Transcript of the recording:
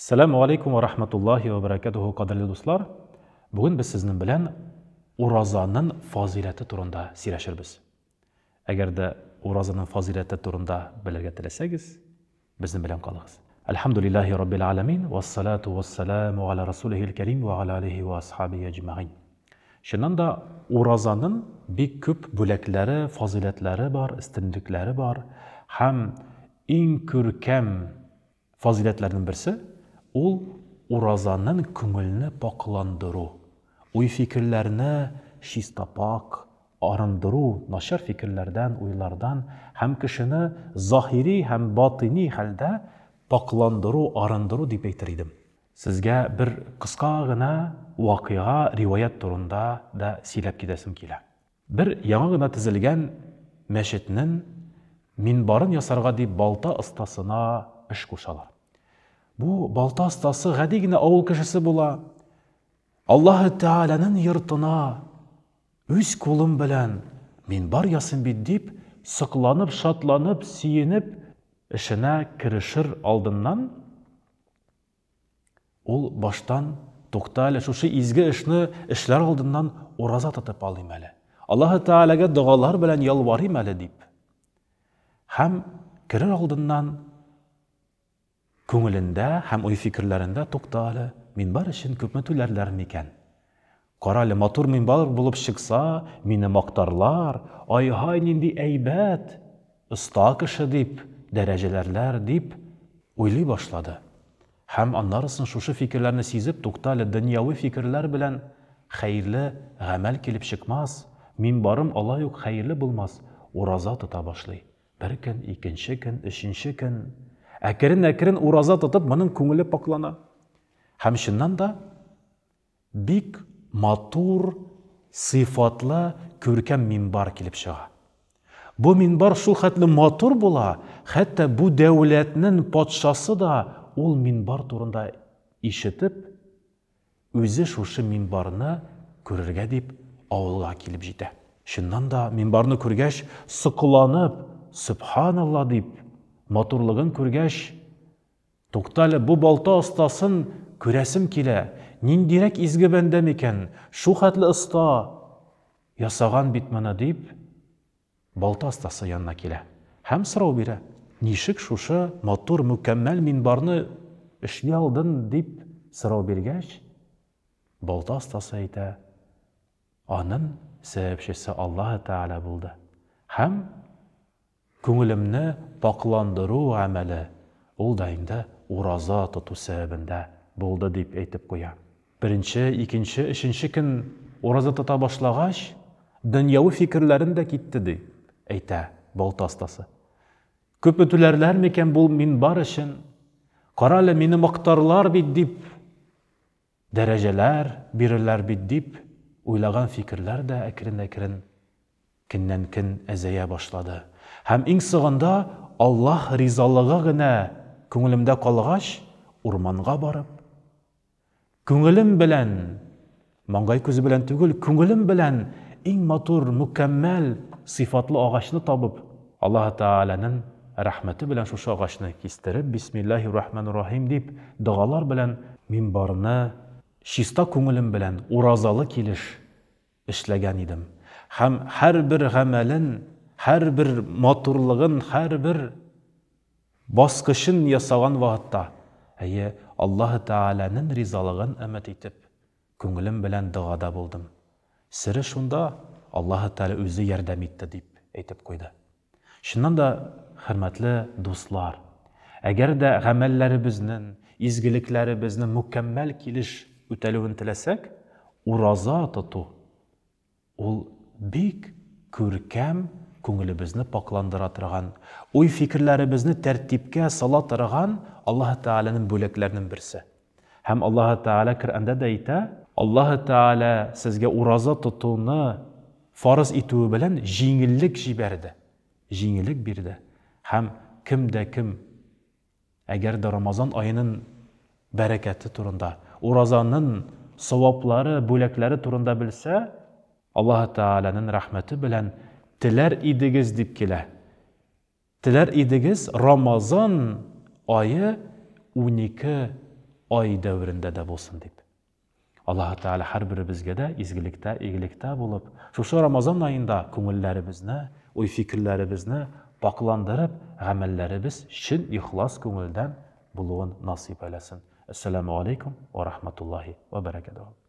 Сәләмү алейкум ва рахматуллахи ва баракатуху, кадерле дуслар! Бүген без сезнең белән уразанын фазыйләте турында сөйләшербез. Әгәр дә уразаның фазыйләте турында белергә теләсәгез, безнең белән калыгыз. Әлхәмдулиллахи раббил аламин, вассалату вассаламу аля расулихил кәрим ва аля алихи ва асхабихи әҗмәгыйн. Чыннан да уразанын бик күп бүләкләре, фазыйләтләре бар, өстенлекләре бар һәм иң күркәм Фазыйләтләрнең берсе, ул уразанын күңелне пакъландыру, уй-фикерләрне чиста-пакь арындыру, начар фикерләрдән, уйлардан һәм кешене заһири һәм батыни хәлдә пакъландыру, арындыру дип әйтер идем. Сезгә бер кыска гына вакыйга, риваять турында да сөйләп китәсем килә. Бер яңа гына төзелгән мәчетнен минбарын ясарга дип балта остасына эш кушалар. Бу балта остасы гади генә авыл кешесе була. Аллаһы Тәгаләнең йортына үз кулым белән минбар ясыйм бит дип, сокланып, шатланып, сөенеп эшенә керешер алдыннан Ул баштан, Тукта әле, шушы изге эшне эшләр алдыннан ураза тотып алыйм әле. Аллаһы Тәгаләгә догалар белән ялварыйм әле, дип. Һәм керер алдыннан күңелендә һәм уй-фикерләрендә, Тукта әле, минбар өчен күпме түләрләр микән? Карале, матур минбар булып чыкса, мине мактарлар, ай-һай, нинди әйбәт, оста кеше дип дәрәҗәләрләр, дип уйлый башлады. Һәм аннарысын шушы фикерләрне сизеп, туктале, дөньяви фикерләр белән хәерле гамәл килеп чыкмас, минбарым алай ук хәерле булмас, ураза тота башлый. Бер көн, икенче көн, өченче көн. Әкерен-әкерен ураза тотып, моның күңеле пакълана. Һәм чыннан да, Бик матур, сыйфатлы, күркәм минбар килеп чыга. Бу минбар шул хәтле матур була, хәтта бу дәүләтнен патшасы да ул минбар турында ишетеп, үзе шушы минбарны күрергә дип авылга килеп җитә. Чыннан да, минбарны күргәч, сокланып, Сөбханалла дип, матурлыгын күргәч, Туктале, бу балта остасын күрәсем килә, ниндирәк изге бәндә микән, шул хәтле оста ясаган бит моны, дип, балта остасы янына килә һәм сорау бирә. Ничек шушы матур, мөкәммәл минбарны эшли алдын, дип сорау биргәч, балта остасы әйтә, Анын сәбәпчесе Аллаһы Тәгалә булды һәм Күңелемне пакъландыру гамәле, ул да инде ураза тоту сәбәбендә булды, дип әйтеп куя. Беренче, икенче, өченче көн ураза тота башлагач, дөньяви фикерләрем дә китте, ди, әйтә балта остасы. Күпме түләрләр микән бу минбар өчен? Карале, мине мактарлар бит, дип, дәрәҗәләр бирерләр бит, дип уйлаган фикерләр дә әкрен-әкрен көннән-көн әзәя башлады. Һәм иң соңында Аллаһ ризалыгы генә күңелемдә калгач, урманга барып, күңелем белән, маңгай күзе белән түгел, күңелем белән иң матур, мөкәммәл сыйфатлы агачны табып, Аллаһ Тәгаләнең рәхмәте белән шушы агачны кистереп, Бисмиллаһир рахманир рахим дип, догалар белән минбарны чиста күңелем белән, уразалы килеш эшләгән идем. Һәм һәрбер гамәлен, һәрбер матурлыгын, һәрбер баскычын ясаган вакытта, әйе, Аллаһы Тәгаләнең ризалыгын өмет итеп, күңелем белән догада булдым. Сере шунда, Аллаһы Тәгалә үзе ярдәм итте, дип әйтеп куйды. Чыннан да, хөрмәтле дуслар, әгәр дә гамәлләребезнең, изгелекләребезнең мөкәммәл килеш үтәлүен теләсәк, ураза тоту ул бик күркәм, күңелебезне пакъландыра торган, уй-фикерләребезне тәртипкә сала торган Аллаһы Тәгаләнең бүләкләренең берсе. Һәм Аллаһы Тәгалә Коръәндә дә әйтә, Аллаһы Тәгалә сезгә ураза тотуны фарыз итүе белән җиңеллек җибәрде, җиңеллек бирде. Һәм кем дә кем әгәр дә Рамазан аенын бәрәкәте турында, уразанын саваплары, бүләкләре турында белсә, Аллаһы Тәгаләнең рәхмәте белән теләр идегез дип килә. Теләр идегез, Рамазан ае 12 ай дәверендә дә булсын дип. Аллаһы Тәгалә һәрберебезгә дә изгелектә, игелектә булып, шушы Рамазан аенда күңелләребезне, уй-фикерләребезне пакъландырып, гамәлләребез чын ихлас күңелдән булуын насыйп әйләсен. Әссәламү алейкум ва рахматуллаһи ва бәрәкәтүһ.